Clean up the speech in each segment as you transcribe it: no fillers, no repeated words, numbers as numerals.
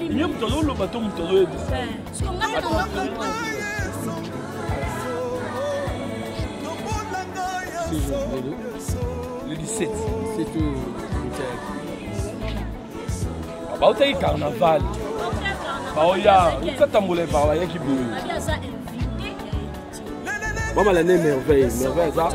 Ye moto azoloba to moto azoyebisa. Le 17, 17 oyo bautaki carnaval, baoya okatambola epaka bayaki boye bamala ne merveille merveille aza.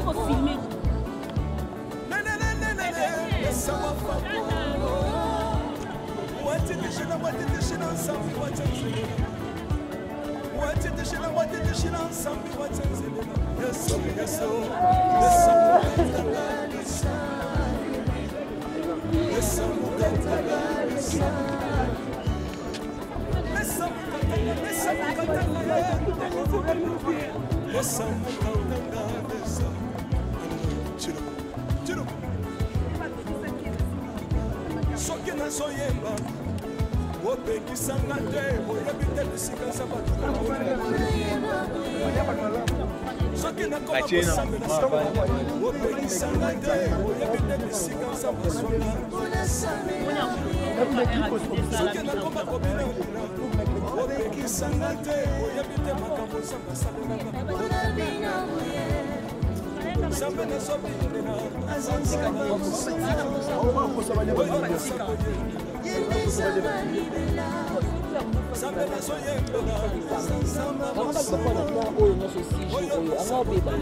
Soki nazoyemba opekisanga te, oyebi te bisika eza bato. Soki nakoma kosambela, opekisanga te, oyebi te bisika eza bazwanga. Soki nakoma kobina opekisanga te, oyebi te makambo Nzambe asalelaka. Nzambe nazobindela, Nzambe nazoyembela. Oyo nyonso 6 jours oyo anga obeba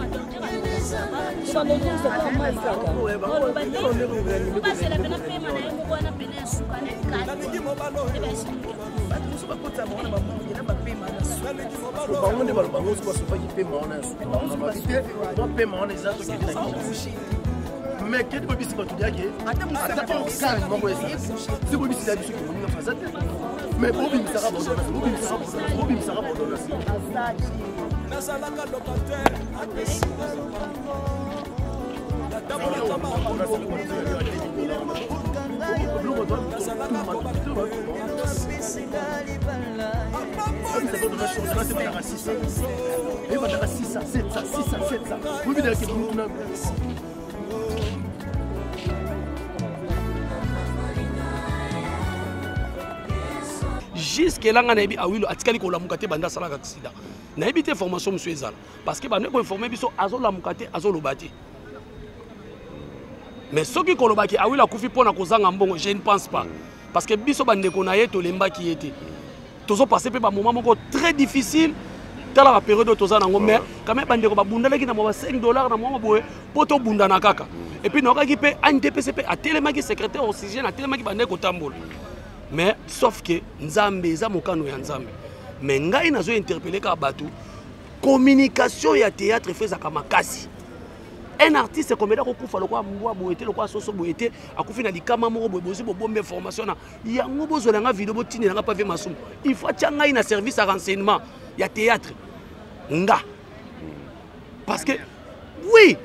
Bango nde baloba bango soki basopaki pema wana ya suka babi te, mwa pema wana eza tokende na Kinshasa. Mais kedi boyebisi bato diake ata organe moko ezala si boyebisi ya biso ke moninga aza te, mais bobimisaka baordonnance, bobimisaka baordonnance, bobimisaka baordonnance. Nazalaka locataire, apesinga lopango, natambolaka makolo, nazalaka kobala. Ebandaka 6 7 6 7 boyebidaka mutu na Jusque là nga nayebi Awilo atikali kolamuka te banda asalaka accident. Nayebi te formation mosusu ezala parce que bando koinforme biso azolamuka te, azoloba te. Mais soki kolobaki Awilo akufi mpo na kozanga mbongo, je ne pense pas, parce que biso bandeko na ye tolembaki ye te. Tozopasse mpe bamoment moko très difficile, tala bapériode oyo toza nango, mais quand même bandeko babundalaki na mwa ba 5 $ na mwa boye mpo tobundana kaka. Et puis nayokaki mpe ANTPC mpe atelemaki, secrétaire oxygène atelemaki, bandeki kotambola. Mais sauf que Nzambe eza mokano ya Nzambe. Mais ngai nazo interpelle kaka bato, communication ya théâtre fo ezalaka makasi. Un artiste comédien akokufa lokola mbwa boye te, lokola soso boye te, akufi na likama moko boye, bozwi bobombe information na yango, bozwela nga video, botindela nga pave masumu. Il faut atya ngai na service ya renseignement ya théâtre nga, parce que oui,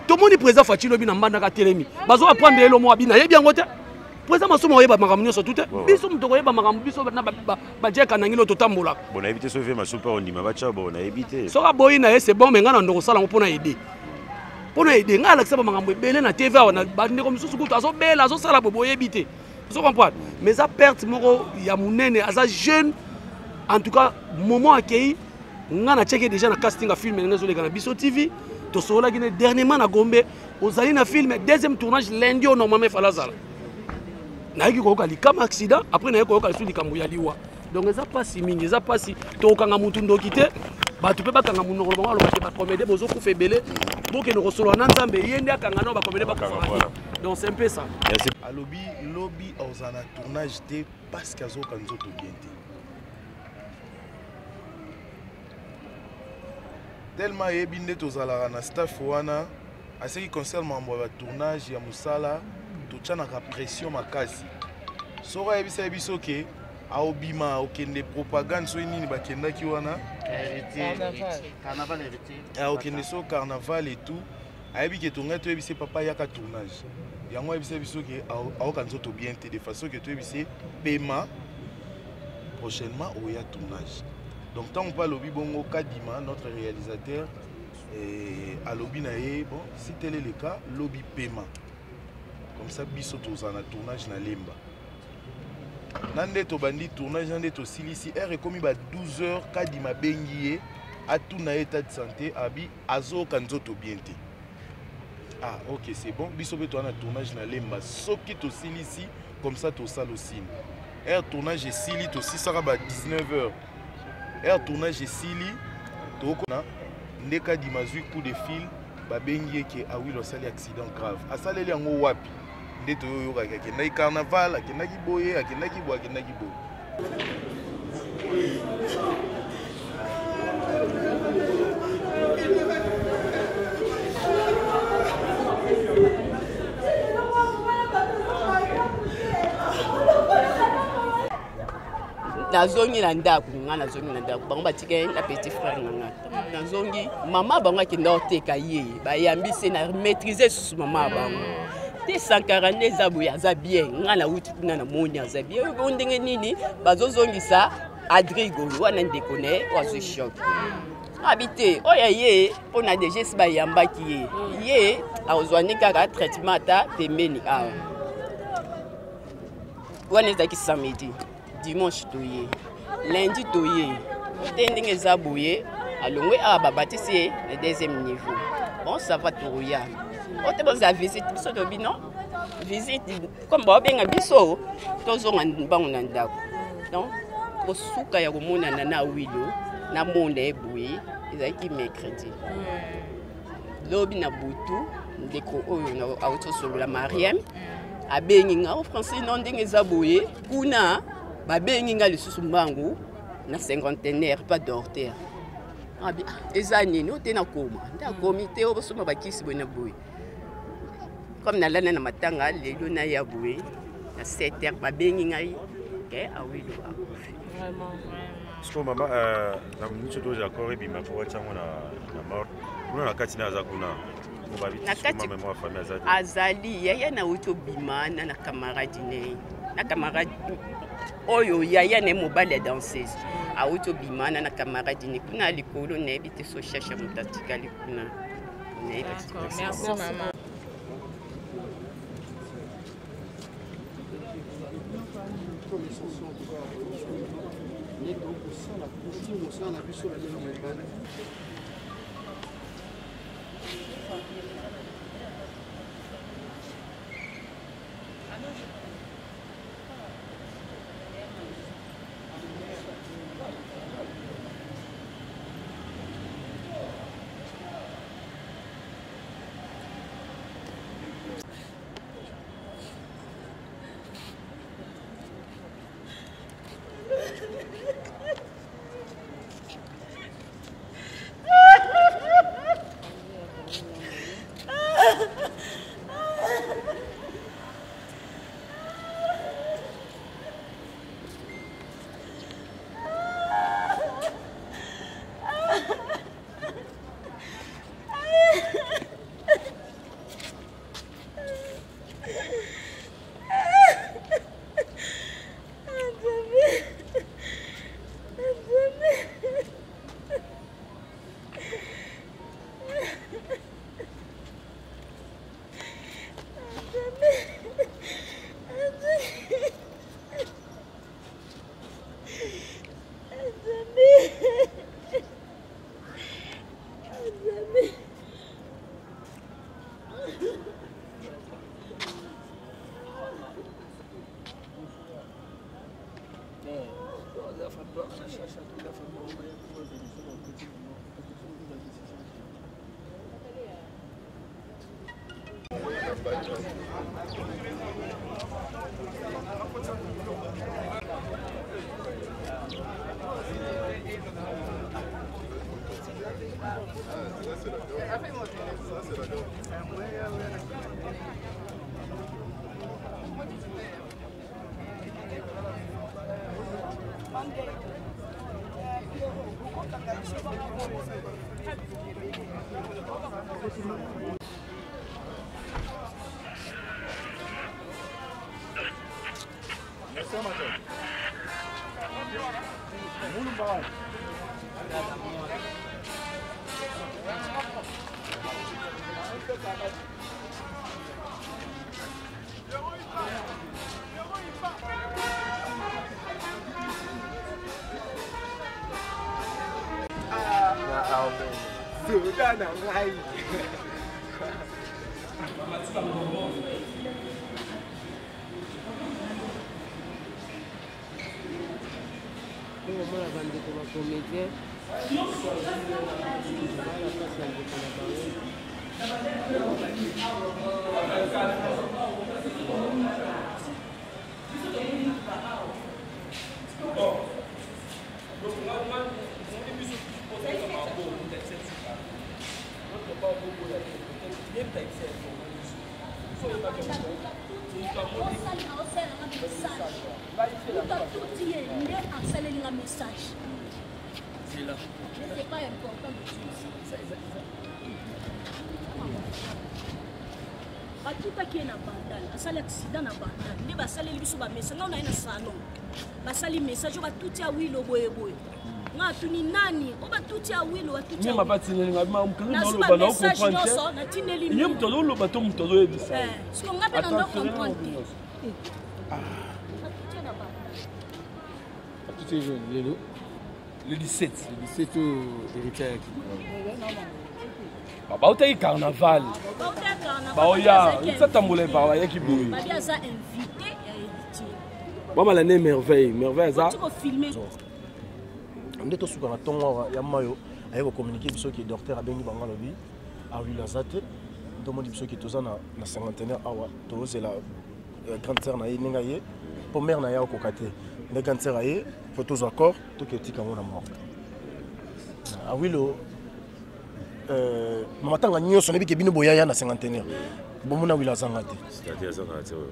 tomoni président Fatshi lobi na Mbandaka atelemi, bazo apprendre ye lomo abi nayebi yango te. Président Masumu oyeba makambo nyonso tu te, biso moto koyeba makambo biso na bajeka na ngilo totambolaka. Bon, nayebi te soki Masumu mpe ondima batya, bon, nayebi te. Soki aboyi na ye, c'est bon, mais ngai na ndoko kosala yango mpona aider, mpona aider. Ngai alakisa bamakambo ebele na TV awa na bandeko mosusu kutu azobela, azosala bo boyebi te, ozo comprendre. Mais eza perte moko ya monene, aza jeune. En tout cas moment akei, ngai natiaki déjà na casting ya film ndenge ezoleka na biso TV. Tosololaki ne dernièrement na Gombe, ozali na film deuxième tournage lundi oyo, normalement efala azala. Nayaki koyoka likama accident, après naye koyoka lisusu likambo ya liwa. Donc eza mpasi mingi, eza mpasi. Tokokanga mutu ndoki te, bato mpe bakanga monoko na bango, alobaki bacomédien bozokufa ebele, bokende kosolola na Nzambe, ye nde akanga nao bacomédien bakufaka te. Donc c'est un peu ça. Merci. Alobi lobi akozala na tournage te parce que azoyoka nzoto bien te, tellement ayebi nde tozalaka na staff wana. Aseki concerne makambo ya batournage ya mosala, totyanaka pression makasi. Soki ayebisa ye biso ke aobima, okende propagande soki nini bakendaki wana, okende so carnaval et tout, ayebi ke tongai toyebisi papa yaka tournage yango. Ayebisa biso ke aoka nzoto bien te, de façon ke toyebisi pema, prochainement oya tournage. Donc ntango mpe alobi bongo, Kadima notre réalisateur alobi na ye: bon, si tel est le cas, lobi pema, comme ça biso tozala na tournage na Lemba. Na nde tobandi tournage, na nde tosilisi, heure ekomi ba 12 heures, Kadima abengi ye, atuna ye état de santé, abi azoyoka nzoto bien te. Ah ok, c'est bon, biso mpe toza na tournage na Lemba, soki tosilisi comme ça tosala osini. Heure tournage esili, tosisaka ba 19 heures, heure tournage esili, tokona nde Kadima azwi coup de fil, babengi ye ke Awilo asali accident grave. Asaleli yango wapi? Nde toyoyokaki akendaki carnaval, akendaki boye, akendaki boye, akendaki boye. Nazongi na ndako, nga nazongi na ndako, bango batikali na petit frère na nga. Nazongi, mama bango akenda koteka ye, bayambi se na maîtrise susu mama ya bango te. Sankara nde eza boye, aza bien. Nga nauti kuna, namoni aza bien. Oyo ndenge nini bazozongisa Adrigo wana, ndeko na ye oyo azwi choc, abi te oyo ye mpo na deja esi bayambaki ye, ye akozwa nde kaka traitement ata pembeni awa. Wana ezalaki samedi, dimanche toye, lundi toye te. Ndenge eza boye, alongwe awa, babatisi ye na deuxième niveau. Bon, ça va, tokoya o te, bozala visite. Biso tobi non visite, comme baobenga biso, tozonga mbango na ndako. Donc kosuka ya komonana na Awilo, namona ye boye, ezalaki mercredi. Lobi na butu, ndeko oyo auti osolola, Mariam, abengi nga o français no. Ndenge eza boye, kuna babengi nga lisusu mbangu na cinquantenaire, pas docteur. Abi ah, eza nini o te? Nakoma nde akomi te, o bosomba bakisi boye na boye. Comme nalanda na matanga lelo, naya boye na 7 heures, babengi ngai ke Awilo akufi. Siko mama, na miso toza accord ebima mpo batiango na mort kuna na kati na aza kuna. Na kati azali yaya nauti obima na camarade ne, na camarade oyo yaya na ye mobali ya danseuse. Awuti obima na camarade ne kuna likolo. Nayebi te so shasha moto atikali kuna, nayebi. Merci, mama. Nde tokosala mosala na biso na ndenge mobali. Soda na ngai. Komona bandeko bacomédien bala mpasi ya ndeko na bango. Moto ye nde asaleli nga message. Mais c'est pas important de dire ça. Batutaki ye na Bandal, asali accident na Bandal, nde basaleli biso bamessage. Nga na ye na salon, basali message oyo batuti Awilo boyeboye. Nga atuni nani oyo batuti Awilo, batuti. Nazwi bamessage nyonso, natindeli. Ye moto azoloba to moto azoyebisa? Siko nga mpe nando comprendre te. Batuti lelo. Le 17. Le 17 oyo héritier ayaki. Bautaki carnaval. Baoya, satambola epa bayaki boye. Babi aza invité ya héritier. Bamala ne merveille, merveille aza. Nde tosuka na ntongo awa ya mayo aye kocommunike biso ke docteur abengi bango, alobi awilo aza te. Tomoni biso ke toza na cinquantenaire awa, tozela grande sœur na ye ndenge aye mpo mare na ye akoka te. Nde grande sœur aye mpo tozwa corps, toke otika yango na morgue. Awilo, mamatanga nyonso nayebi ke bino boyaya na cinquantenaire, bomona Awilo azanga te.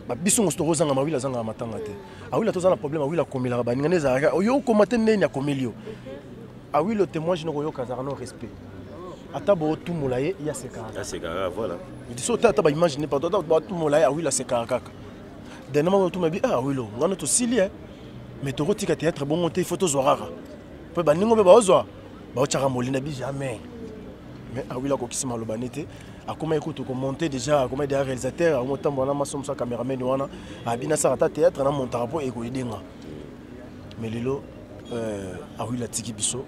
Babiso mosu tokozanga, mawilo azangaka matanga te. Awilo toza na problème. Awilo akomelaka baninga nde ezalaka oyo okoma te ndeni akomeli yo. Awilo témoignage nokoyoka, azalaka no respect, ata bootumola ye, ye asekaka. Asekaka, voilà. So ata ata baimage ne pardon, ata batumola ye, Awilo asekaka kaka. Dernièrement otuma bi: "Ah, Awilo, ngano tosili e, mais tokotika théâtre bongo te, il faut tozwa kaka mpo baningo mpe baozwa baotyaka molina bi jamais." Mais Awilo akokisi maloba ne te. Akomaki kutu komonte déjà, akomaki déjà réalisateur, akomotambola na maso mosu ya cameraman wana abina asala ata théâtre namontaka mpo ekoyedenga. Mais lelo Awilo atiki biso.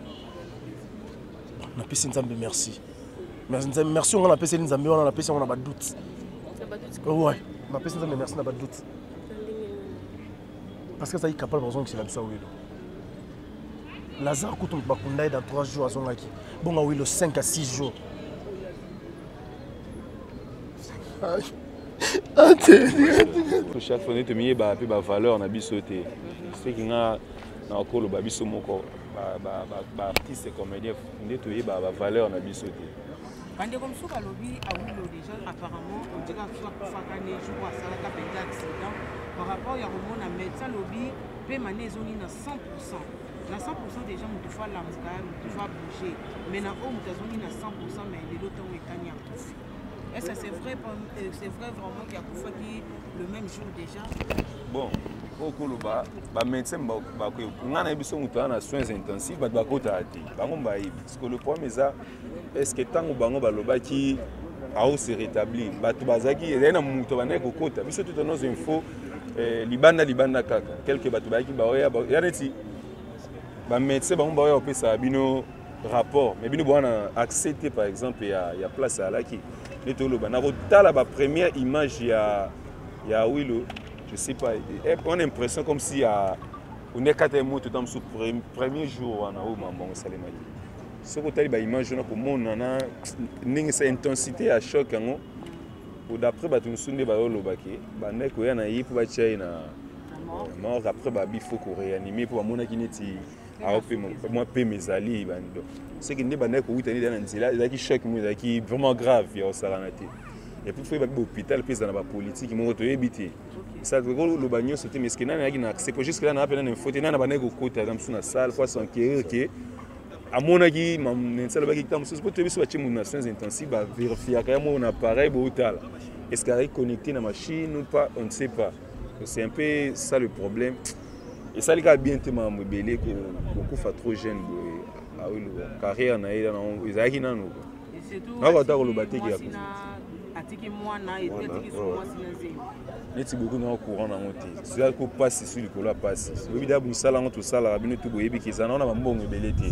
Napesi Nzambe merci, merci. Onga napeseli Nzambe wana, napesi yango na badoute. Ouais, napesi Nzambe merci na badoute, parce que azalaki capable bazongisela biso Awilo. Lazare kutu moto bakunda ye dans 3 jours azongaki, bongo Awilo 5 à 6 jours. Chaque fois nde tomiyebaka mpe bavaleur na biso te. Soki nga nakoloba, biso moko baartiste comédien nde toyebaka bavaleur na biso te. Bandeko mosusu balobi Awilo déjà apparemment on dirait akufa, akufaka ne jour asalaka mpenza accident. Par rapport ya komona médecin alobi mpe mane ezongi na 100, na 100 déjà moto faut alamuka, moto faut abouger, mais na oyo moto azongi na 100, mais lelo ntongo etani akufi. Est-ce que c'est vrai, c'est vrai vraiment qu'il akufaki le même jour déjà? Bon, oyo koloba bamédecin, ngai nayebi so moto aza na soins intensifs, bato bakotaka te, bango bayebi. Parce que le problème eza, est ce que ntango bango balobaki ao se rétablir, bato bazalaki, ezali na moto bandaki kokota? Biso to tozwa info libanda libanda kaka, quelque bato bayaki baoya ya neti bamédecin, bango baoya kopesaka bino rapport, mais bino bowana accès te. Par exemple ya place alaki nde toloba na kotala bapremière image ya Awilo, je sais pas, on a impression comme si ya onekata ye moto ta mosusu premier jour wana oyo mambango esalemaki. Soki otali baimage wana, komona na ndenge sa intensité ya choc yango, d'après bato mosusu nde bayolobaki, bandaki koya na ye mpo batia ye na mort. Après babi faut koréanime mpo bamonaki neti mwa pema ezali bando, soki nde bandaki kowuta nde na nzela, ezalaki choc moko ezalaki vraiment grave ya kosalana te. Et puis faut yebabi bahôpital mpe eza na bapolitike moko, toyebi te, koloba nyonso te. Mais ce que nani ayaki na accès po jusque là na apena na info te, nani abandaki kokota na mosusu na salle po s'enquérir ke amonaki médecin alobaki ntango mosusu, po toyebi so batie moto na soins intensifs, bavérifiaka ya moko na appareil bootala est ce que azalaki connecté na machine ou pas, on ne sait pas. C'est un peu ça le problème. Esali kaka bien te, makambo ebele, kokufa trop jeune boye. Awilo, carrière na ye ezalaki nano, nakota koloba te ke atiki mwana, atiki mwasi na zemi. Neti boku na courant nango te, eza ko pasi su likolo ya pasi. Oyebi da mosala yango tosalaka, bino tu boyebi ke eza nao na bambongo ebele te.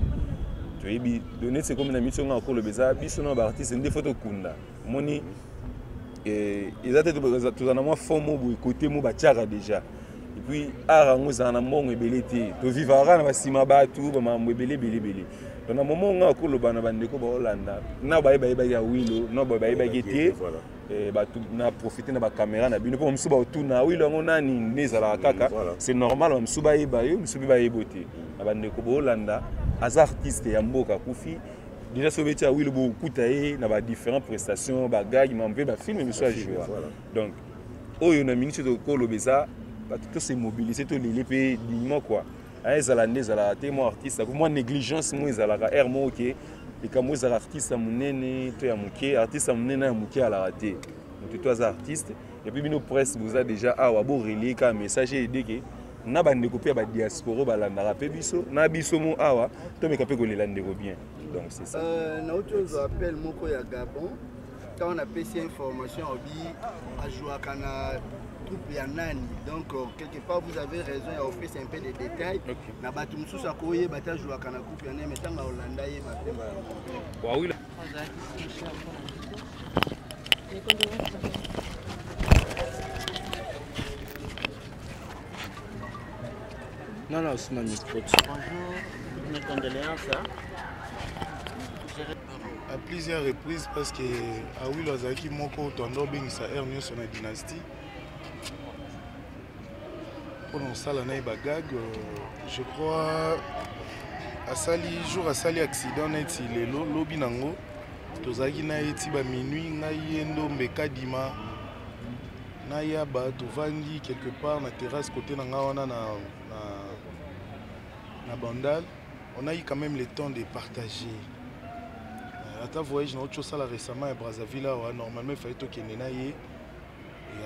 Toyebi neti ekomi na miso nga koloba, eza biso na baartiste nde faut tokunda. Omoni eza te, toza na mwa fond mo boye kote mo batiaka déjà. Et puis art yango ezala na mbongo ebele te, tovivaka kaka na basima bato, bamakambo ebele ebele ebele. Donc na moment nga koloba na bandeko baolanda na baye bayebaki ya Wilo, na baye bayebaki te, bato na profite na bacaméra na bino mpo bamosusu baotuna Awilo yango nani nde ezalaka kaka. C'est normal, bamosusu bayeba yo, mosusu mpe bayeba te. Na bandeko boolanda, aza artiste ya mboka, akufi déjà. So obeti Awilo, bokuta ye na badifférent prestation, bagag mpe bafilme mosusu ajoua. Donc oyo na minute tokoloba eza bato tose mobilise, tolele mpe dignement quoi. Ezala nde ezalaka te, mwa artiste mwa négligence mo ezalaka aire moko ke likambo ezala artiste ya monene to ya moke, artiste ya monene ya moke alaka te, moto to aza artiste. Et puis bino presse boza déjà awa, borelaye kaka message edeke na bandeko mpe ya badiaspora balandaka mpe biso na biso mo awa, tomeka mpe kolela ndeko bien. Donc c'est ça. Nauti ozwa appel moko ya Gabon. Ntango napesi information, obi azwaka na groupe ya nani. Donc quelque part vous avez raison ya kopesa un peu de détail na bato mosusu akoyeba te ajouaka na groupe ya nani, mais ntango akolanda yeba mpe Awilo. Non, non, c'est ma micro. Bonjour, mes condoléances. Hein. À plusieurs reprises parce que Awilo azalaki moko tondo obengisa heure nyonso na dynastie mpona kosala na ye bagag. Je crois asali jour asali accident neti lelo lobi nango tozalaki na ye ti baminuit, ngai ye Ndombe Kadima nayaba tovandi quelque part na terrasse côté na ngai wana na Bandal. On a eu quand même le temps de partager. Ata voyage na osala récemment ya Brazzaville awa, normalement efallait tokende na ye,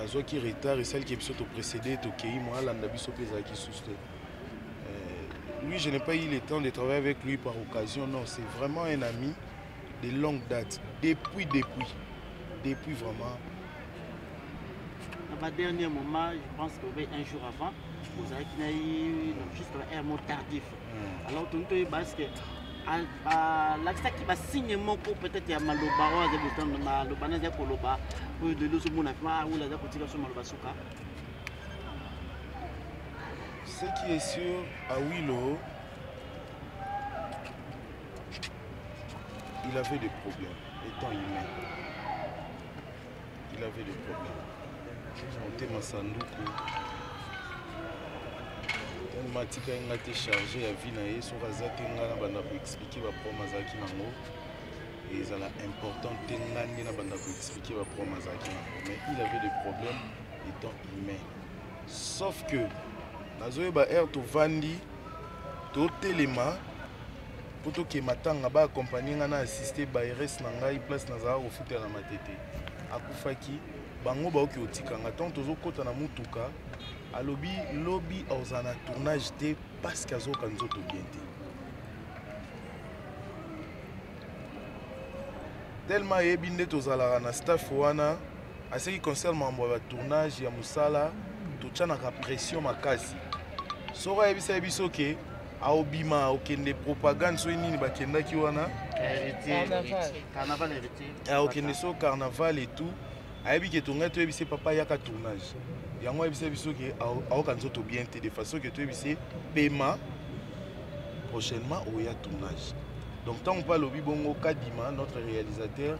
azwaki retard, esaliki biso toprécédé, tokei mwa alanda biso mpe ezalaki susu te. Lui, je n'ai pas eu le temps de travailler avec lui par occasion, non, c'est vraiment un ami de longue date, depuis vraiment. Na dernier moment, je pense que un jour avant ozalaki na ye jusqu'à heure mo tardif. Alors toni toyeba, est ce que alakisaki basigne moko peut-être ya maloba oyo aza maloba na aza koloba oyo lelo ozomona oyo aza kotika biso maloba suka? Ce qui est sûr, Awilo, il avait des problèmes, étant humain. Il avait des problèmes. Motema sanduku tellement atikaki nga te charge ya vie na ye. Soki aza te, ngai na banda koexpliquer baproblème azalaki nango, ezala important te nga nde na banda koexpliquer baproblème azalaki nango. Mais il avait des problèmes étant humain, sauf que nazoyeba heure tovandi, totelema mpo tokema ntanga baaccompagner ngai na assiste baires na ngai place nazalaka kofutela na Matete. Akufaki, bango baoki kotikanga. Ntango tozokɔta na mutuka, alobi lobi akozala na tournage te parce que azoyoka nzoto bien te. Tellement ayebi nde tozalaka na staff wana, aseki concerne makambo ya batournage ya mosala, totyanaka pression makasi. Soki ayebisa ye biso ke aobima, okende propagande soki nini bakendaki wana, Carnaval Héritier. Akokende so carnaval et tout, ayebi ke tongai toyebisi papa yaka tournage yango, ayebisa biso ke aoka nzoto bien te, de façon ke toyebisi pema, prochainement oya tournage. Donc ntango mpe alobi bongo, Kadima notre réalisateur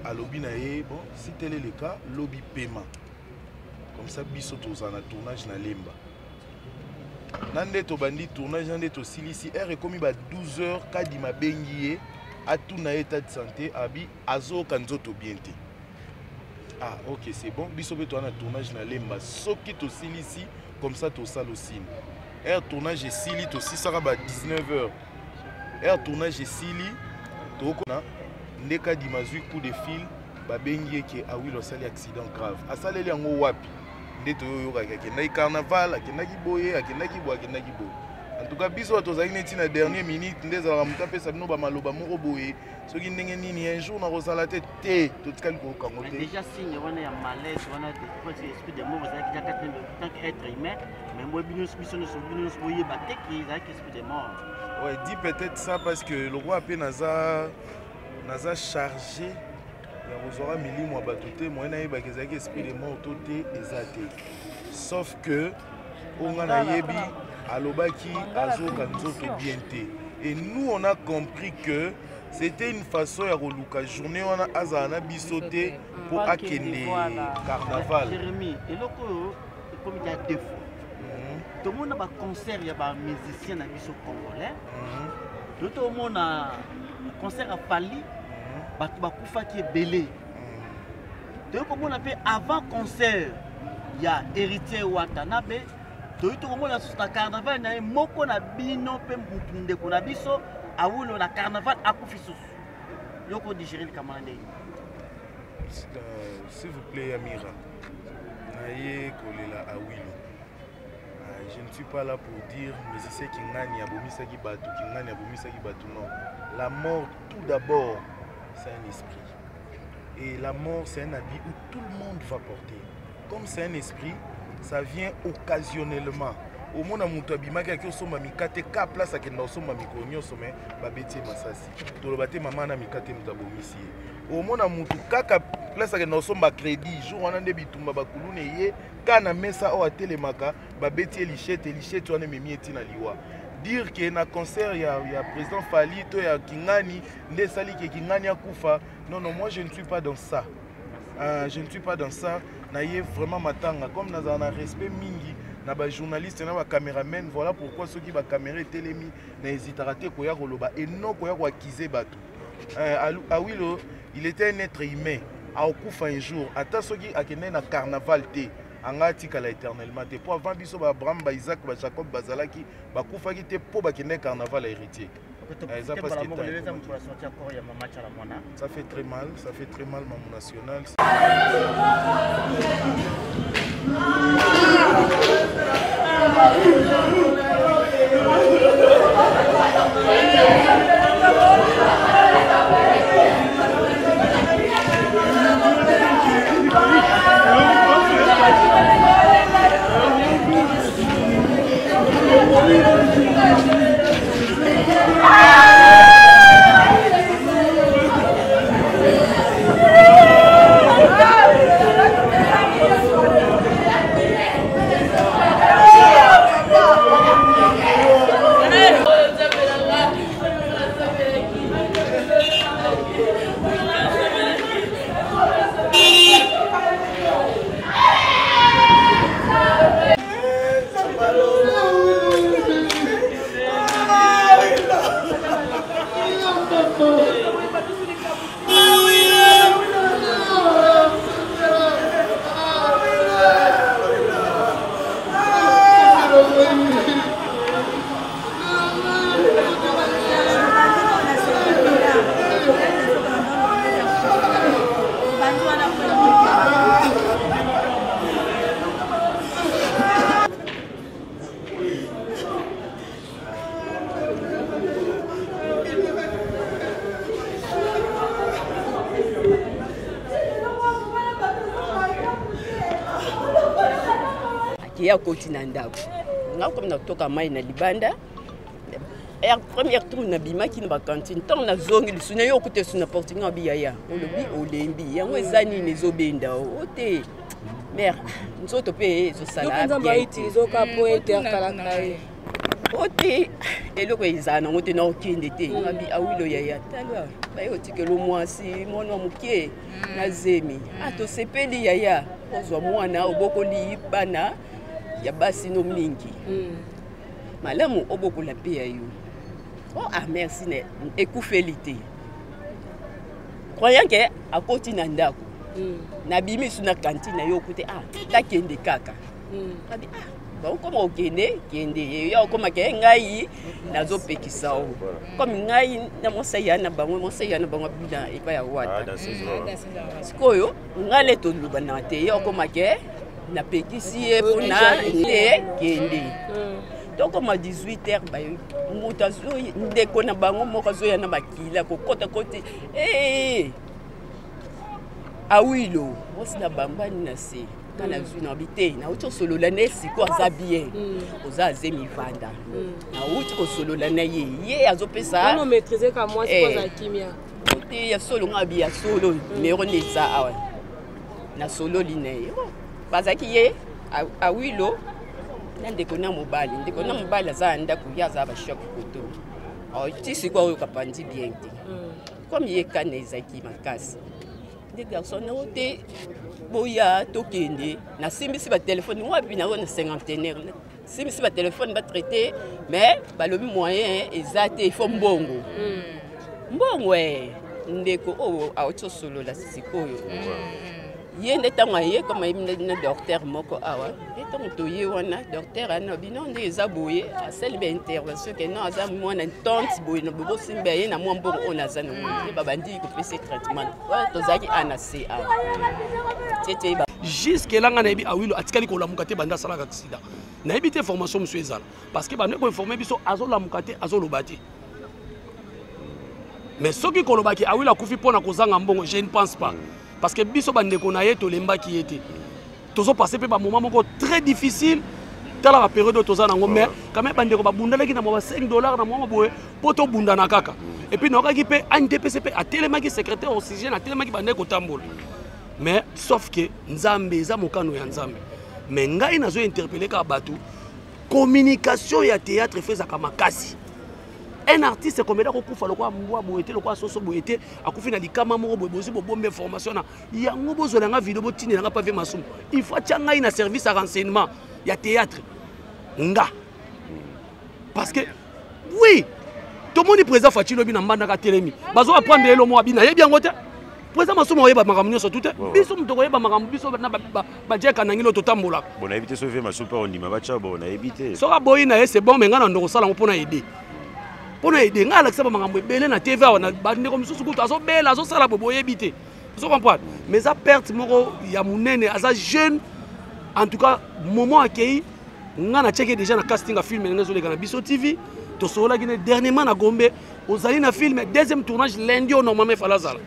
alobi na ye: bon, si tel est le cas, lobi pema, comme ça biso tozala na tournage na Lemba. Na nde tobandi tournage, na nde tosilisi, heure ekomi ba 12 heures, Kadima abengi ye, atuna ye état de santé, abi azoyoka nzoto bien te. Ah ok, c'est bon, biso mpe toza na tournage na Lemba, soki tosilisi comme ça tosala osini. Heure tournage esili, tosisaka ba 19 heures, heure tournage esili, tokona nde Kadima azwi coup de fil, babengi ye ke Awilo asali accident grave. Asaleli yango wapi? Nde toyoyokaki akendaki carnaval, akendaki boye, akendaki boye, akendaki boye. En tout cas biso bato tozalaki neti na dernière minute nde ezalaka moto apesa bino bamaloba moko boye, soki ndenge nini un jour nakozala te te, totikali koyokango te. Déjà signe wana ya malaise wana, esprit de mort ezalaki kaka tant que être humain, mais boye bino biso nyonso, bino nyonso boyeba te ke ezalaki esprit de mort. Ouais, dis peut-être ça parce que le roi mpe naza chargé ya kozwaka milimo ya bato te, moye nayebaka ezalaki esprit de mort to te eza te, sauf que oyo nga nayebi, alobaki azoyoka nzoto bien te, et nous on a compris que c'était une façon ya koluka journée wana azala na biso te mpo akende carnaval. Jérémi, eloko oyo ekomi ya deux fois, tomona baconcert ya bamusicien na biso congolais, to tomona concert ya Fally, bato bakufaki ebele. Toyei komona mpe avant concert ya Héritier Watanabe, toyei tokomona susu na carnaval na ye moko na bino mpe mutu ndeko na biso Awilo na carnaval akufi susu. Yoko digérer likambo na ndenge? S'il vous plaît, Amira, naye kolela Awilo. Je ne suis pas là pour dire musicien kingani abomisaki bato, kingani abomisaki bato, non. La mort, tout d'abord, c'est un esprit, et la mort, c'est un habit où tout le monde va porter. Comme c'est un esprit, ça vient occasionnellement. Omona moto abimaki aki osomba mikate ka place akenda osomba mikolo nyonso, me babeti ye masasi. Toloba te mama na mikate moto abomisi ye. Omona motu kaka place akenda osomba crédit, jour wana nde bitumba bakuluna ye ka na mesa oyo atelemaka, babeti ye lichete, lichete wana ememi ye ntina liwa. Dire que na concert ya président Fally to ya Kingani nde esali ke Kingani akufa, non non, moi je ne suis pas dans ça. Je ne suis pas dans ça. Na ye vraiment matanga comme nazala na respect mingi na ba journaliste na ba caméraman, voilà pourquoi soki ba caméra etelemi na hésitera te koya koloba et non koya ko accuser bato. Awilo, il était un être humain, akokufa un jour, ata soki akende na carnaval te, anga atikala éternellement te. Po avant biso ba Abraham, ba Isaac, ba Jacob bazalaki, bakufaki te po bakende carnaval à héritier. Eza parce que ça fait très mal, ça fait très mal, Mamou National. Ye akoti na ndako, nga komi natoka mai na libanda. Première tour nabimaki na bacantine, ntango nazongi lisusu na yo okuta esu na porte nga obi yaya olobi olembi yango eza nini ezobenda o te mare nzoto mpe ezosala o te eloko ezala nango te na okende te ngabi awilo yaya tala baye otikelo mwasi mwana moke na zemi ah tosepeli yaya ozwa mwana obokoli bana ya basi no mingi malamu obokola mpe ya yo. Oh ah merci na ekufeli te croyant ke akoti na ndako nabimi su na cantine na yo okute ah takende kaka abi ah bakokoma okende kende ya okoma ke ngai nazopekisa o comme ngai na mwasi ya na bango mwasi ya na bango abina epai ya wata sikoyo ngai le tolobana te ya okoma ke napekisi ye mpona nde kende tokoma 18 heures bayo moto azoya ndeko na bango moko azoya na makila kokota koti awilo mwasi na bambani na se nga nazwi na bi te nauti kosolola na ye sikoyo aza bien oza azemi vanda nauti kosolola na ye ye azopesa te ya solo nga bi ya solo numero nde eza awa nasololi na ye bazalaki ye awilo na ndeko na mobali ndeko na mobali aza na ndako ye aza bashok koto ti sikoyo oyoka pandi bien te comme ye kana ezalaki makasi nde garçon nango te boya tokende nasimbisi batelefone wapi nango na cinquantenaire nasimbisi batelefone batraite mais balobi moyen eza te il faut mbongo mbongo ndeko oyo awuti osolola sikoyo ye nde ntango aye koma ye na docteur moko awa nde ntango toye wana docteur ana bino nde eza boye asali ba intervention ke non aza mwana tante boye na bobosimba ye na mwa mbongo oyo naza nango nde babandi kopesa traitement wana tozalaki a na c awa tietie jusque là nga nayebi Awilo atikali kolamuka te banda asalaka accident. Nayebi te formation mosusu ezala parce que bando koinforme biso azolamuka te azoloba te. Mais soki kolobaki Awilo akufi mpona kozanga mbongo, je ne pense pas parce que biso bandeko na ye tolembaki ye te. Tozo passer pe ba moment moko très difficile. Tala ba période oyo toza nango mais quand même bandeko babundanaki na mwa ba 5 dollars na mwa boye mpo tobundana kaka. Et puis nayokaki mpe ANTPC mpe atelemaki secrétaire oxygène atelemaki bandeko kotambola. Mais sauf que Nzambe eza mokano ya Nzambe. Mais ngai nazo interpeller kaka bato communication ya théâtre efezaka makasi. Un artiste comédien akokufa lokola mbwa boye te lokola soso boye te akufi na likama moko boye bozwi bobomba information na yango bozwela nga video botindela nga pave masumu il faut atya ngai na service ya renseignement ya théâtre nga parce que oui tomoni président Fatshi lobi na mbandaka atelemi bazo apprendre ye lomo abi nayebi yango te président masumu oyeba makambo nyonso tu te biso moto koyeba makambo biso na bajeka na ngilo totambolaka bon nayebi te soki masumu mpe ondima batya bon nayebi te soki aboyi na ye c'est bon mais ngai na ndo kosala yango mpo na aide mpo na aide ngai alakisa bamakambo ebele na tv awa na bandeko mosusu kutu azobela azosala bo boyebi te ozo comprendre mais eza perte moko ya monene aza jeune en tout cas moment akei ngai natiaki déjà na casting ya film ndenge ezoleka na biso tv tosololaki ne dernièrement na gombe ozali na film deuxième tournage lundi oyo normalement efala azala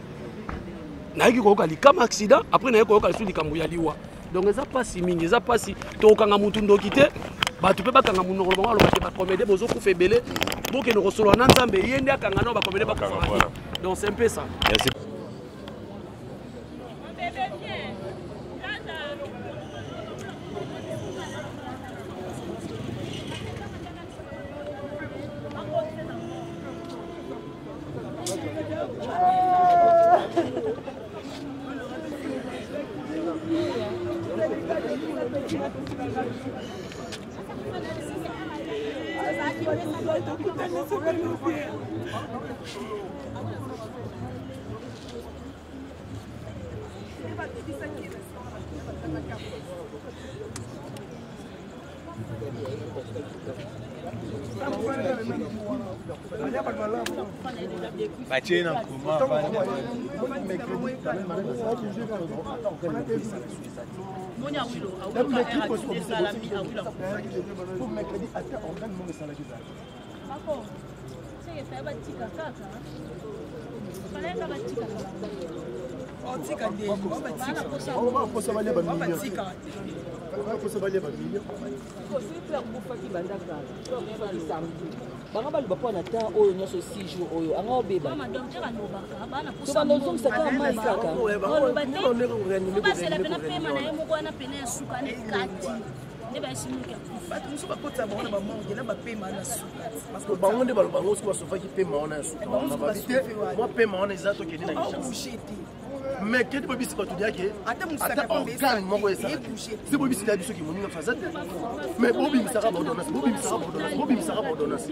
nayaki koyoka likama accident après nayaki koyoka lisusu likambo ya liwa donc eza mpasi mingi eza mpasi tokokanga mutu ndoki te bato mpe bakanga monoko na bango aloba te bacomédie bozokufa ebele bokende kosolola na nzambe ye nde akanga nao bacomédie bakufaka te donc c'est un peu ça. Merci. Batie na koma bakosa balia bamilio akufaki banda kala akufaki samedi bango baloba mpo na temps oyo nyonso 6 jours oyo anga obeba to banda ozongisa kaka mai kaka basela pena pema na ye moko wana pena ya suka na ekati nde bayesi moki akufa bato mosusu bakotisa bango na bamorgue na bapema na suka bango nde baloba bango soki basofaki pema wana ya suka babi te mwa pema wana eza tokende na kinshasa mais kedi boyebisi bato diake ata organe moko esalaki se boyebisi dia biso kimoninga faza te mais bobimisaka baordonnance bobimisaka baordonnance bobimisaka baordonnance.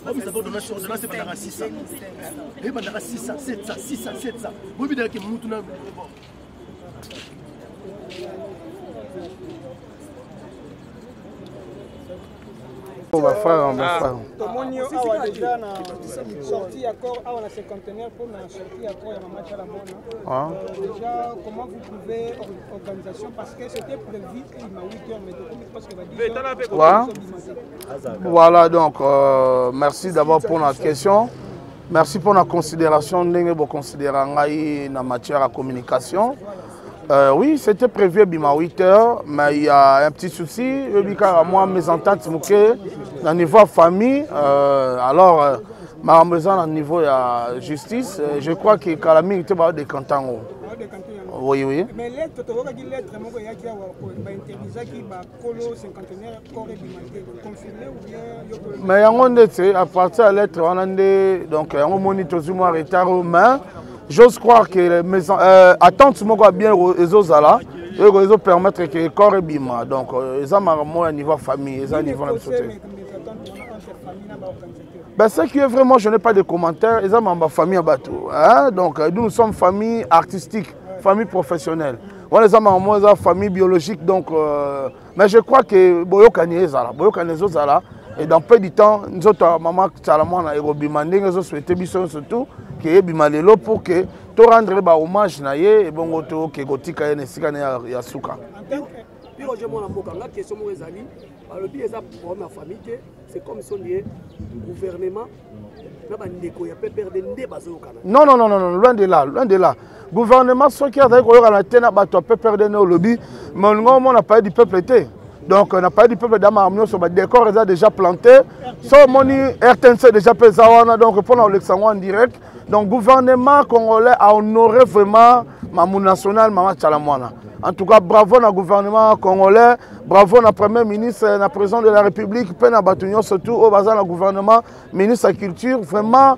Babisa ordonnance ordonnance ebandaka 600 ebandaka 600 700 600 700 boyebidaki mutu na. Ba frère, ba frère. Tomoni yo awa déjà na sortie ya corps awa na cinquantenaire mpo na sortie ya corps ya mama Tshala Mwana. Ah. Déjà comment vous trouvez organisation parce que c'était prévu il m'a 8 heures mais tokomi presque ba 10 heures. Ouais. Voilà donc merci d'abord pour la question. Merci pour la considération ndenge bo considérer ngai na matière ya communication. Oui, c'était prévu bima 8 heures, mais il y a un petit souci. Ebika moi mes ententes moke na niveau famille alors makambo eza na niveau ya justice, je crois que kala mingi te ba décanter yango. Oui, oui. Mais lettre tokokaki lettre moko eyaki awa bainterdisaki bakolo cinquantenaire corps ebima te confirmé ou bien yo? Mais yango nde te à partir ya lettre wana nde donc yango moni tozwi mwa retard oyo, mais j'ose croire que mes attente moko ya bien ezozala oyo ezopermettre que corps ebima donc eza makambo ya niveau ya famille eza niveau na biso te. Ben, ce qui est vraiment, je n'ai pas de commentaires. Ils ont ma famille à bateau. Hein? Donc, nous, nous sommes famille artistique, famille professionnelle. Voilà, ils ont ma famille biologique. Donc, mais je crois que Boyokani ezala, Boyokani ezala. Et dans peu de temps, nous autres, maman Tshala Mwana et Robima Ndenge, nous souhaitons biso surtout que ebima lelo pour que to rendre ba hommage na ye et bongo to ke kotika ye na esika na ya suka. Puis Roger mwana mboka nga question moko ezali balobi eza problème ya famille te, c'est comme si on dirait gouvernement na bandeko ya PPRD nde bazoyokana. Non non non non loin de là, loin de là. Gouvernement soki azali koyokana te na bato ya PPRD nde olobi, mais olinga omona palais du peuple te. Donc na palais du peuple da makambo nyonso ba décor eza déjà planté. So omoni RTNC déjà mpe eza wana donc mpona kolekisa yango en direct. Donc gouvernement congolais a honoré vraiment Mamou national Mama Tshala Mwana. En tout cas, bravo na gouvernement congolais, bravo na premier ministre, na président de la République, pe na bato nyonso tout oyo baza na gouvernement, ministre ya culture, vraiment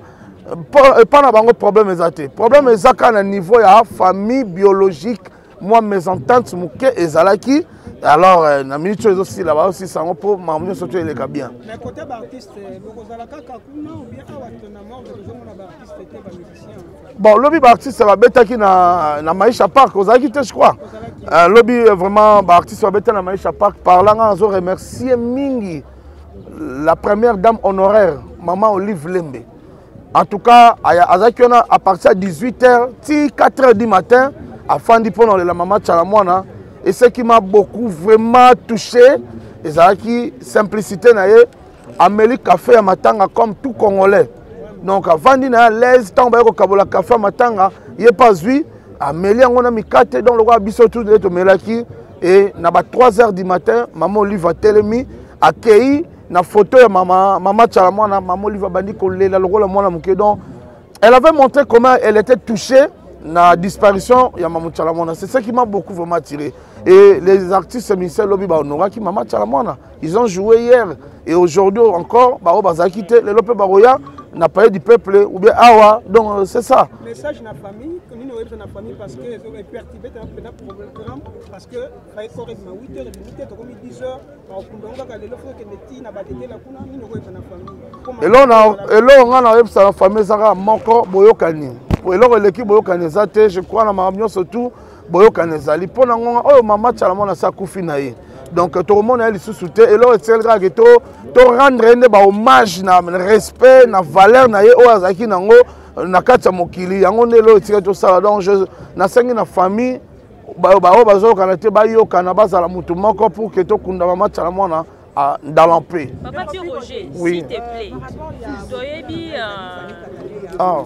epa na bango problème eza te. Problème eza kaka na niveau ya famille biologique, mwa mésentente moke ezalaki. Alors euh, na minute oyo ezosila baosisa yango mpo makambo nyonso to eleka bien. Mais côté baartiste bokozala kaka kuna ou bien awa na morgue tozomona baartiste te bamusicien Bon, lobi ba artistes babetaki na, na Maisha Park, ozalaki te je crois. Euh, lobi euh, vraiment ba artistes babetaki na Maisha Park, par là nga nazo remercier mingi la première dame honoraire, maman Olive Lembe. En tout cas, azalaki wana à partir ya 18h ti 4h du matin, afandi mpo na maman Tshala Mwana et ce qui m'a beaucoup vraiment touché, ezalaki simplicité na ye ameli café ya matanga comme tout congolais donc avandi na ye à l'aise ntango baye kokabola café ya matanga ye mpe azwi ameli yango na mikate donc lokola biso tu nde tomelaki e na ba 3 heures du matin mama olive atelemi akei na photo ya mama mama tshala mwana mama olive abandi kolela lokola mwana moke donc elle avait montré comment elle était touchée na disparition ya mama tshala mwana c'est ce qui m'a beaucoup vraiment attiré et les artistes musiciens lobi bahonoraki mama tshala mwana ils ont joué hier et aujourd'hui encore baoyo bazalaki te lelo mpe bakoya na palais du peuple ou bien awa donc euh, c'est ça message na famille nini oyebisa na famille parce que eperturbe mpena programme parce que faye corps ebima 8 heures ebimi te tokomi 10 heures bakokunda yango kaka lelo fo okende ti na batetela kuna nini okoyebisa na famille eloko ngai nakoyebisa na famille eza kaka moko boyokani eloko eleki boyokani eza te je crois na makambo nyonso tout boyokani ezali mpo na ngonga oyo mama tshala mwana asi akufi na ye donc tokomona ye lisusu te eloko etikali kaka ke to rendre ye nde bahommage na respect na valeur na ye oyo azalaki nango na kati ya mokili yango nde eloko etikali tosala donc nasengi na famille baoyo bazoyokana te bayokana bazala motu moko pour ke tokunda mama tshala mwana dans l'empire. Papa Pierre Roger, oui. s'il te plaît, toyebi euh... ah.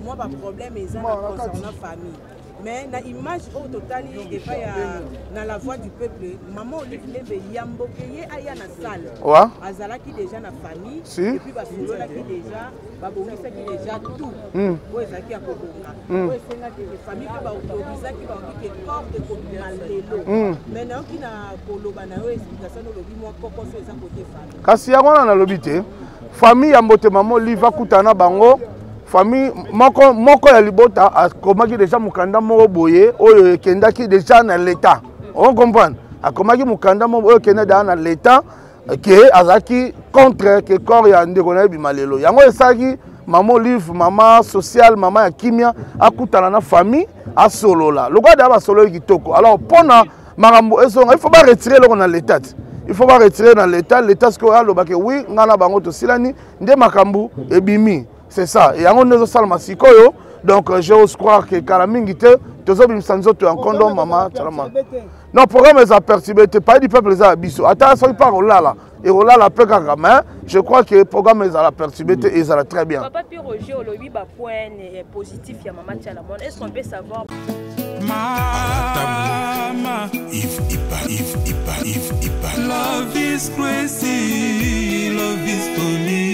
moi ba problème eza na concernant famille mais na image oyo totali epai ya na la voix du peuple maman olive lembe yambo ke ye aya na salle ouais. azalaki déjà na famille si. et puis basololaki déjà babongisaki déjà tout mm. oyo ezalaki ya kobonga mm. oyo esengaki ke famille mpe baautorisaki baoki ke corps ekobima lelo mm. mais nayoki na koloba na yo explication olobi mwa kokoso eza kote famille kasi yango wana nalobi te famille ya mbote mama olive akutana na bango famille moko moko ya libota akomaki deja mokanda moko boye oyo ekendaki deja na leta o comprendre akomaki mokanda moko oyo ekendaki deja na leta ke azalaki contre ke corps ya ndeko na ye ebima lelo yango esalaki mama olive mama sociale mama ya kimia akutana na famille asolola lokola deya basololi kitoko alors mpona makambo ezonga il faut baretire eloko na leta te il faut baretire na leta leta sikoyo alobake wi ngai na bango tosilani nde makambo ebimi c'est ça yango nde ezosalama sikoyo donc euh, j'ose croire que kala mingi te tozobimisa nzoto ya nkondo mama talama non programme eza perturbe te palais du peuple eza ya biso ata soki mpe akolala ekolala mpe kaka mais je crois que programme ezala perturbe te ezala très bien papa pi roger olobi bapoint positif ya mama tiala mwana est ce qu'on peut savoir Mama Yves Ipa, Yves Ipa, Yves Ipa. Love is crazy, love is funny.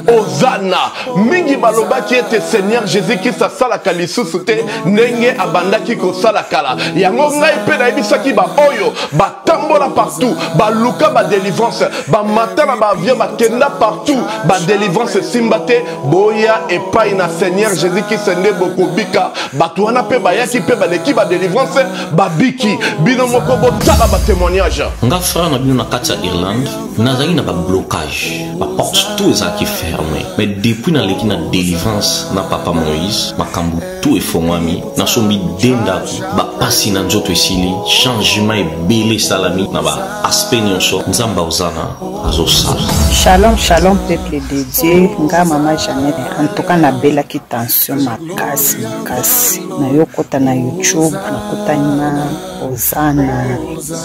ozana mingi balobaki ete seigneur jésus krist asalaka lisusu te ndenge abandaki kosala kala yango ngai mpe nayebisaki baoyo batambola partout baluka badelivrance bamata na baavion bakenda partout badelivrance esimba te boya epai na seigneur jésus krist nde bokobika bato wana mpe bayaki mpe baleki badelivrance babiki bino moko botala batémoignage nga frère na bino na kati ya irlande nazalaki na bablocage baporte tout ezalaki ferme mais depuis naleki na délivrance na papa moïse makambo tout efongwami nasombi de ndako bapasi na nzoto esili changement ebele esalami na baaspect nyonso nzambe ozana azosala Shalom, shalom peuple de Dieu. Nga mama Jeannette, en tout cas nabelaki tension makasi makasi. Nayokota na YouTube, nakutani na Hosanna,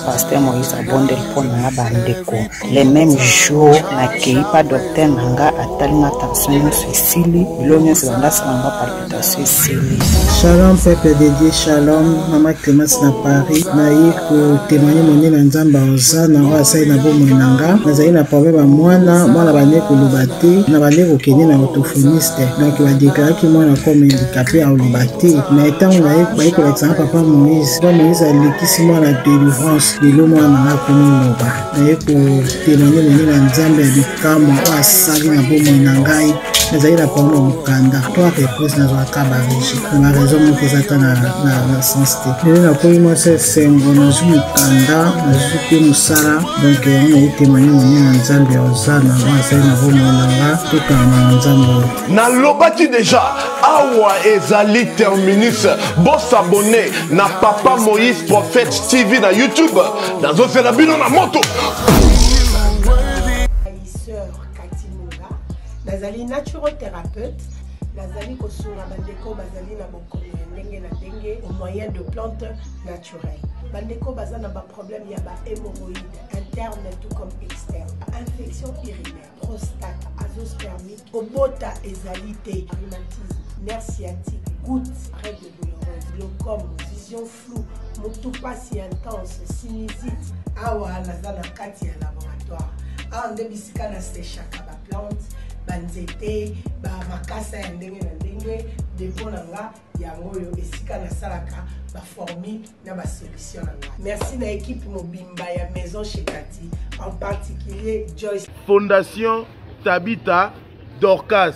Pasteur Moïse abondeli mpo na nga bandeko. Le même jour nakei pa docteur na nga atali nga tension nyonso esili, bilo nyonso banda asala nga palpitation esili. Shalom peuple de Dieu, shalom mama Clemence na Paris. Naye kotémoigne monene na Nzambe ya Hosanna oyo asali na bomoi na nga. Nazali na problème ya mwana, mwana bande koloba te, na bande kokende na orthophoniste. Donc badeklaraki mwana comme handicapé akoloba te. Mais ntango naye baye kolakisa nga papa Moïse, papa Moïse alekisi mwana délivrance, lelo mwana na nga akomi loba. Naye kotémoigne monene na Nzambe ya bikamwa oyo asali na bomoi na ngai. Nazali na problème ya mokanda, trois reprises nazwaka barejet na baraison moko eza ata na sens te. Lelo nakomi mwasi esengo, nazwi mokanda, nazwi mpe mosala. Donc yango naye témoigne monene na Nzambe ya Hosanna oyo asali na bomoi na nga. Tokanga na Nzambe oyo. Nalobaki deja awa ezali terminus. Bosabone na Papa Moïse Prophète TV na YouTube. Nazozela bino na moto. Sœur Cathy Munga, nazali naturothérapeute, nazali kosunga bandeko bazali na bokono ya ndenge na ndenge au moyen de plantes naturelles. Bandeko baza na baproblème ya bahémorroïde interne tout comme externe, infection urinaire, prostate, azoospermie, kobota ezali te, rhumatisme, nerf sciatique, goutte, règle douloureuse, glaucome, vision floue, motu pasi intense, sinusite. Awa naza na kati ya laboratoire, awa nde bisika na sechaka baplante, banzete, bamakasa ya ndenge na ndenge. Depo na nga yango oyo, esika nasalaka baformule na basolution na nga. Merci na équipe mobimba ya Maison chez Kati, en particulier Joyce. Fondation Tabitha Dorcas,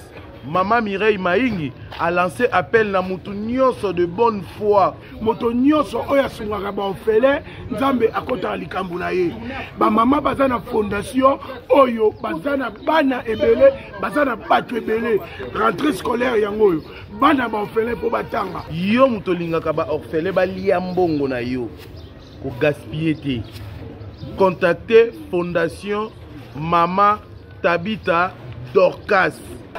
Mama Mireille Maingi a lancé appel na mutu nyonso de bonne foi. Moto nyonso oyo asungaka baorphelin, Nzambe akotaka likambo na ye. Bamama baza na fondation oyo, baza na bana ebele, baza na bato ebele. Rentrée scolaire yango oyo, bana baorphelin mpo batanga. Yo moto olingaka baorphelin balia mbongo na yo, kogaspille te. Contacte Fondation Mama Tabitha Dorcas.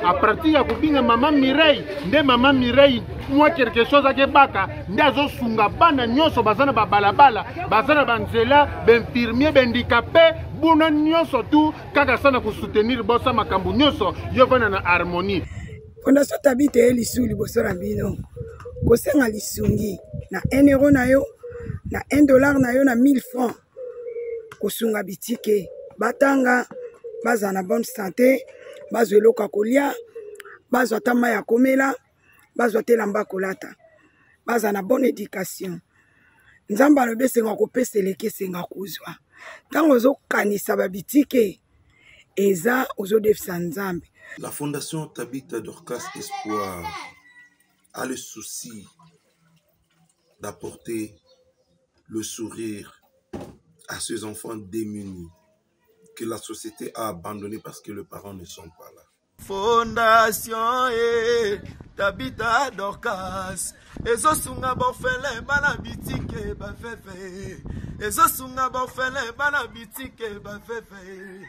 A partir ya kobinga mama Mireille, nde mama Mireille mwa quelque chose akebaka nde azosunga bana nyonso baza na babalabala, baza na banzela, bainfirmier, bahandicapé, buna nyonso tu kaka sana kosoutenir bosa makambo nyonso yo vanda na harmonie. Fondation Tabitha ye lisu liboso na bino kosenga lisungi na 1 euro na yo, na 1 dollar na yo, na 1000 francs, kosunga bitike batanga, bazala na bonne santé, bazwa eloko ya kolia, bazwa ata mai ya komela, bazwa te elamba kolata, bazala na bonne éducation. Nzambe alobi esenga kopesa eleki esenga kozwa. Ntango ozokanisa babitike eza ozodefisa Nzambe. La Fondation Tabitha Dorcas Espoir a le souci d'apporter le sourire à ces enfants démunis que la société a abandonnés parce que les parents ne sont pas là. Fondation e Tabitha Dorcas ezosunga baorphelin, bana bitike, baveve, ezosunga baorphelin, bana bitike, baveve.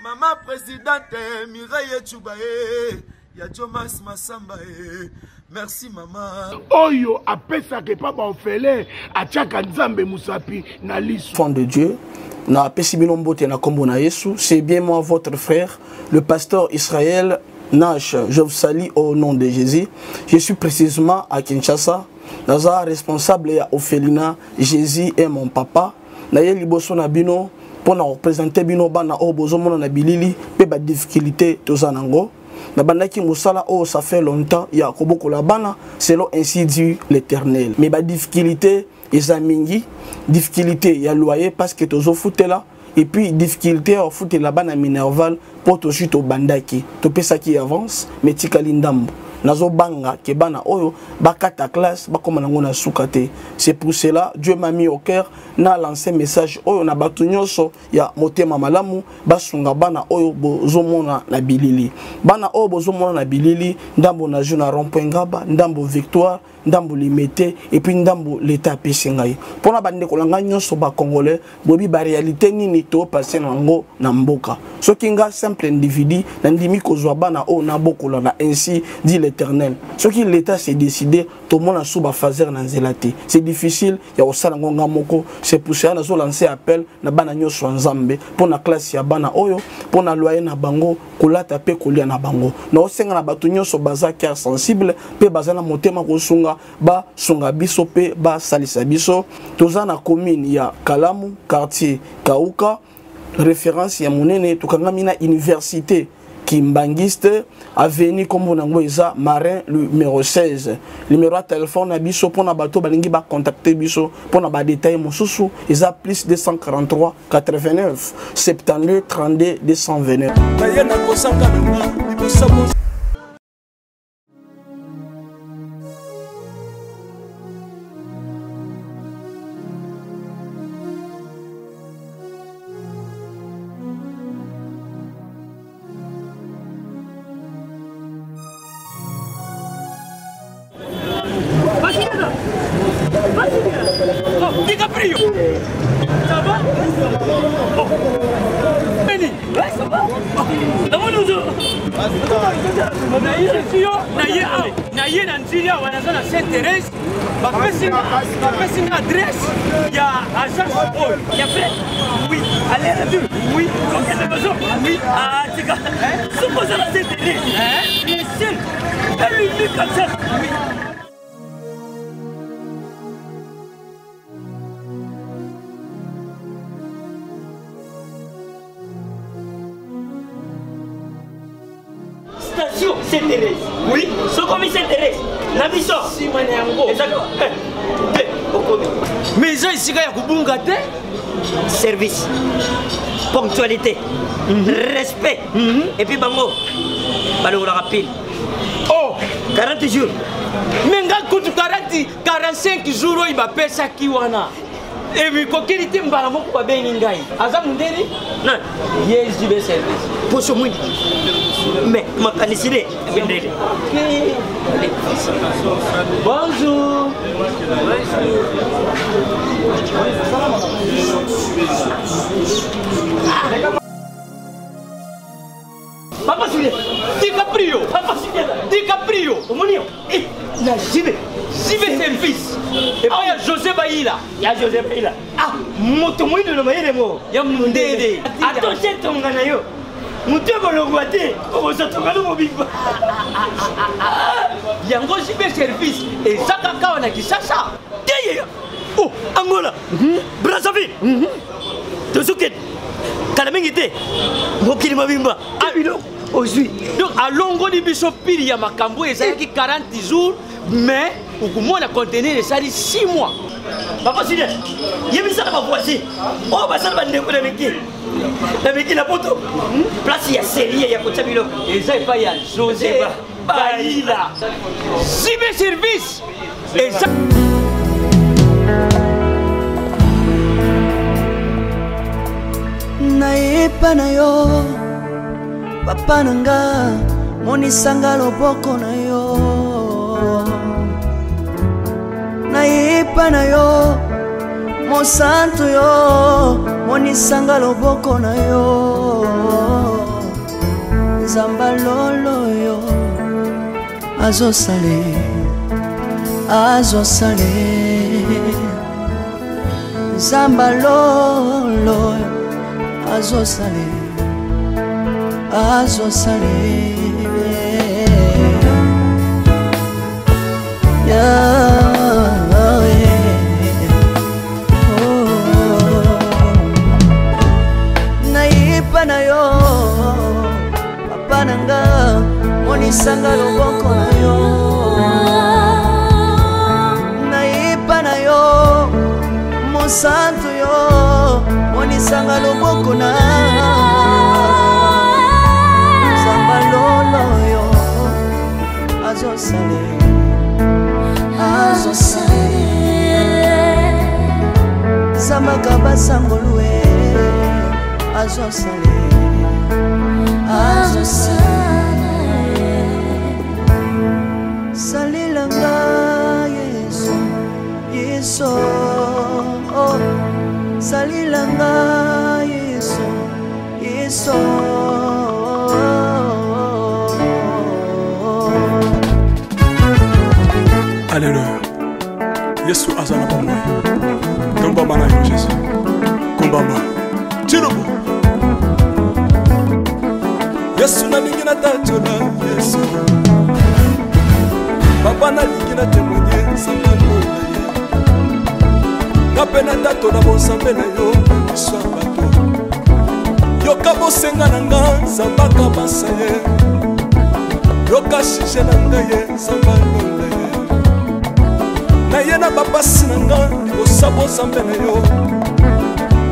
Mama présidente Mireille Echuba e ya Jomas Masamba e, merci mama. Oyo apesaka epa baorphelin atiaka Nzambe mosapi na liso. Enfant de Dieu, na apesi bino mbote na kombo na Yesu. C'est bien moi, votre frère, le pasteur Israël Nash. Je vous salue au nom de Jésus. Je suis précisément à Kinshasa, naza responsable ya orphelinat Jésus est mon papa. Naye liboso na bino mpo na kopresente bino bana oyo bozomona na bilili mpe badifficulté toza nango. Nabandaki mosala oyo ça fait longtemps ya kobokola bana selon ainsi dit l'Éternel, mais badifficulté eza mingi. Difficulté ya loyer parce que tozofutela, et puis difficulté ya kofutela bana minerval mpo tozwi, tobandaki, topesaki avance mais tikali ndambo. Nazobanga ke bana oyo bakata classe bakoma nango na suka te. C'est pour cela Dieu m'a mis au cœur na lancer message oyo na bato nyonso ya motema malamu basunga bana oyo bozomona na bilili. Bana oyo bozomona na bilili, ndambo na jeu na rond-point Ngaba, ndambo Victoire, ndambo Limete, et puis ndambo l'État apesi ngai. Mpona bandeko na ngai nyonso ba Congolais, boyebi ba réalité nini to passer na yango na mboka. Soki nga simple individu nandimi kozwa bana oyo nabokola na ainsi dit l'Éternel. Soki l'État s'est décidé, tomona sous ba phaser na nzela te. C'est difficile ya kosala yango nga moko. C'est pour cela nazo lancer appel na bana nyonso ya Nzambe mpona classe ya bana oyo, mpona loyer na bango, kolata mpe kolia na bango. Naosenga na bato nyonso baza cœur sensible mpe baza na motema kosunga, basunga biso mpe basalisa biso. Toza na commune ya Kalamu, quartier Kauka, référence ya monene. Tokangami na université Kimbanguiste, avenue kombo nango eza Marin numéro 16. Numéro ya téléphone na biso mpona bato balingi bacontacte biso mpona badetail mosusu eza plus 243 89 72 32 229. Naye nakosaka nanga liboso. DiCaprio. Ça va? Oh. Benny. Ouais, ça va? Naye na nzili awa, naza na Saint Thérèse, bapesi nga adresse ya agence oyo ya vrai. Oui, aller retour. Oui, okende besoin. Oui, atika soki oza na Saint Thérèse, le seul et l'unique agence. Oui. Station Saint Thérèse. Oui, sokomi Saint Thérèse na biso nsima na yango ezali te okomi. Mais eza esika ya kobunga te. Service, ponctualité, respect. Et puis bango balongolaka pile. Oh, 40 jours. Mais nga kutu 40 45 jours oyo bapesaki wana ebikokeli te. Mbala moko babengi ngai, aza mondeli nani ye JB Service. Poso mwindu, mais makanisi ne mindele. Bonjour. Papa Julien, DiCaprio, Papa Julien, DiCaprio, omoni yo eh, na JB JB Service epai ya José Bayila. Ya José Bayila, ah, moto moyindo na mayele mo ya mondele. Atoshe tonga na yo, moto ekolongwa te, okozotonga no mobimba. Yango JB Service eza kaka awa na Kinshasa? Te, oh, Angola, Brazzaville, tozokende kala mingi te, mokili mobimba. Ah, biloko ozwi. Donc alongoli biso pili ya makambo oyo ezalaki 40 jours, mais okomona conteneur esali 6 mois. Papa Sile, yebisaka bavoisin oyo basala bandeko na miki na miki na poto, place ya serie ya kotia biloko eza epai ya José Bayila, JB Service eza. Nayepa na yo, papa na nga, monisanga loboko na yo. Nayepa na yo, mosantu yo, monisanga loboko na yo. Nzamba lolo yo azosale, azosale. Nzamba lolo azosale, azosale. Yeah, oh. Nayepa na yo, papa na nga, monisanga loboko na yo. Nayepa na yo, mosantu yo, monisanga loboko na nzamba lolo yo. Azosale, azosale. Zambaka basangolu e, azosale, azosale. Salelanga Yesu, Yesu, oh. Salelanga Yesu, Yesu. Alleluya, Yesu aza na bomoi. Tombama na yo Jésus, kumbama tilobo. Yesu nalingi natatola Yesu, papa nalingi na témoigne nzambe lola ye. Nga mpe natatola bonzambe na yo na miso ya bato. Yoka bosenga na nga, Nzambe akabasa ye. Yoka sujet na ngai ye, Nzambe alola ye. Naye na bapasi na nga libosa bonzambe na yo.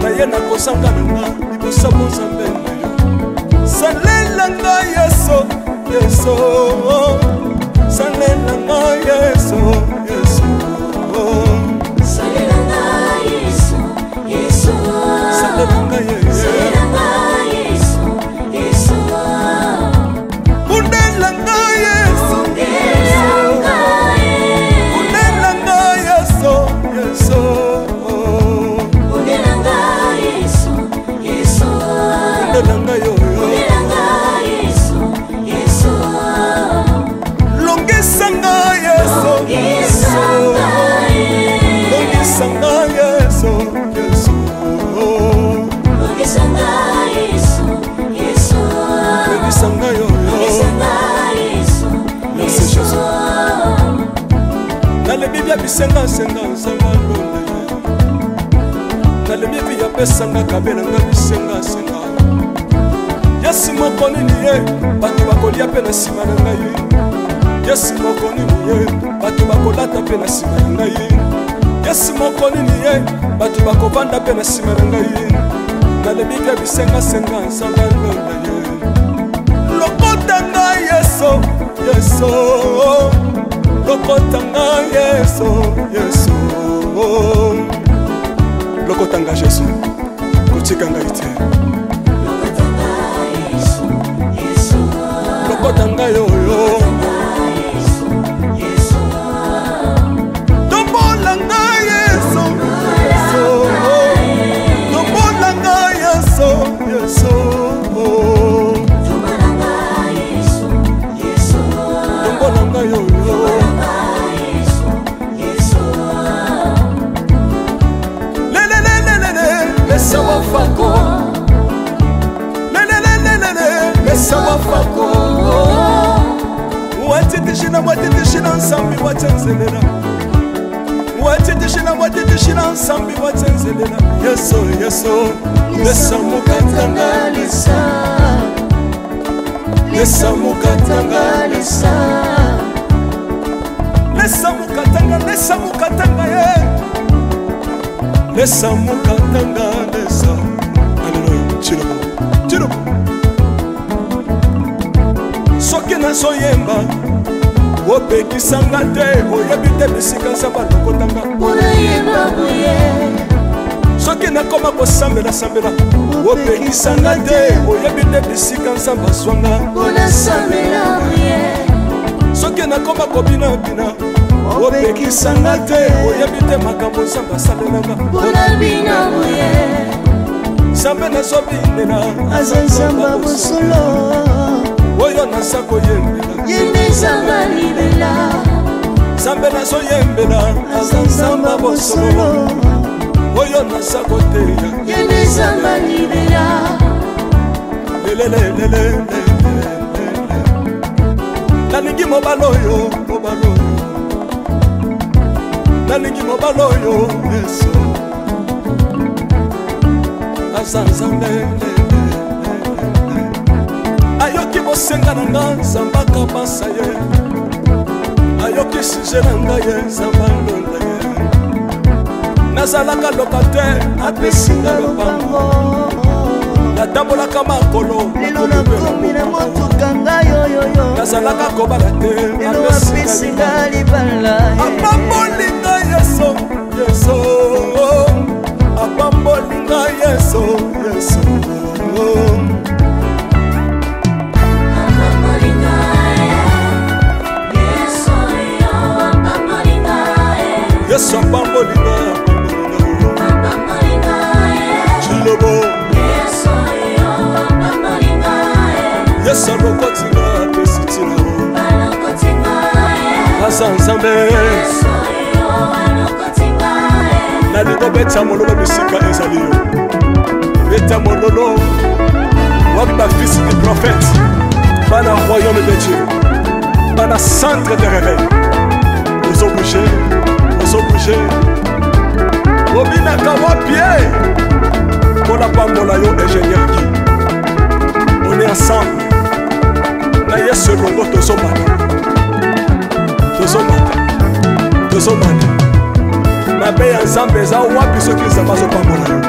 Naye na kozanga na nga libosa bonzambe na yo. Salela nga Yesu, Yesu. Salela nga Yesu, Yesu. Salela nga Yesu, Yesu. Salela nga Yesu. Salela nga Yesu, Yesu. Bundela nga Yesu. Bundela nga Yesu. Bundela nga Yesu, Yesu. Bundela nga Yesu, Yesu. Bundela nga yo, yo. Bundela nga Yesu, Yesu. Longisa nga Yesu. Longisa nga Yesu. Longisa nga Yesu, Yesu. Longisa nga Yesu, Yesu. Longisa nga yo, yo. Longisa nga Yesu, Merci Yesu. Jésus. Nalebi bia bisengasenga, Nzambe alola ye. Nalebi bi apesanga kabelanga bisengasenga. Yesu moko nini ye, bato bakolia mpe na nsima na ngai. Yesu moko nini ye, bato bakolata mpe na nsima na ngai. Yesu moko nini ye, bato bakovanda mpe na nsima na ngai. Nalebi bia bisengasenga, Nzambe alola ye. Lokota ngai Yesu, Yesu. Lokota ngai Yesu, Yesu. Lokota ngai Jésus, kotika ngai te. Lokota ngai oyo. Tombola ngai Yesu, Yesu. Tombola ngai Yesu, Yesu. Tombola ngai oyo. Lelelelelele, lesa wafako. Lelelelelele, lesa wafako. Watitishina, watitishina nsambi watenzelela. Watitishina, watitishina nsambi watenzelela. Yesu, Yesu, lesa mukatanga lesa. Lesa mukatanga lesa. Lesa mukatanga, lesa mukatanga ye. Lesa mukatanga lesa. Alléluia. Tshilombo, Tshilombo. Soki nazoyemba, opekisanga te, oyebi te bisika nzambe alokotanga. Unayemba boye. Soki nakoma kosambela-sambela, opekisanga te, oyebi te bisika nzambe azwanga. Unasambela boye. Soki nakoma kobinabina, opekisanga te, oyebi te makambo nzambe asalelanga. Unabina boye. Nzambe nazobinela aza Nzambe ya bosolo. Oyo naza koyembela Ye nde Nzambe alibela. Nzambe nazoyembela aza Nzambe ya bosolo. Oyo naza koteya Ye nde Nzambe alibela. Lelelelelele, nalingi mobali oyo, mobali oyo, nalingi mobali oyo. Yesu aza Nzambe, ayoki bosenga na nga, Nzambe akabasa ye. Ayoki sujet na ngai ye, Nzambe alola ye. Nazalaka locataire, apesi nga lopango. Natambolaka makolo, lelo nakomi na motuka ngai yoyoyo. Nazalaka kobala te, lelo apesi nga libala. Apamboli ngai Yesu, Yesu apamboli ngai, Yesu, Yesu. Yesu apamboli ngai, apamboli ngai. Chilobo Yesu alokoti ngai, apesi ntina aza Nzambe. Nalingo beta mololo bisika ezali yo, beta mololo. Wapi bafils du prophète, bana royaume de Dieu, bana centre de réveil? Ozobouge, ozobouge, obinaka wapi ye? Mpona pambola yo, ingénieur Guy. On est ensemble na Yesu elongo, tozomata, tozomata, tozomata. Mabe ya Nzambe eza wapi soki Nzambe azopambola yo?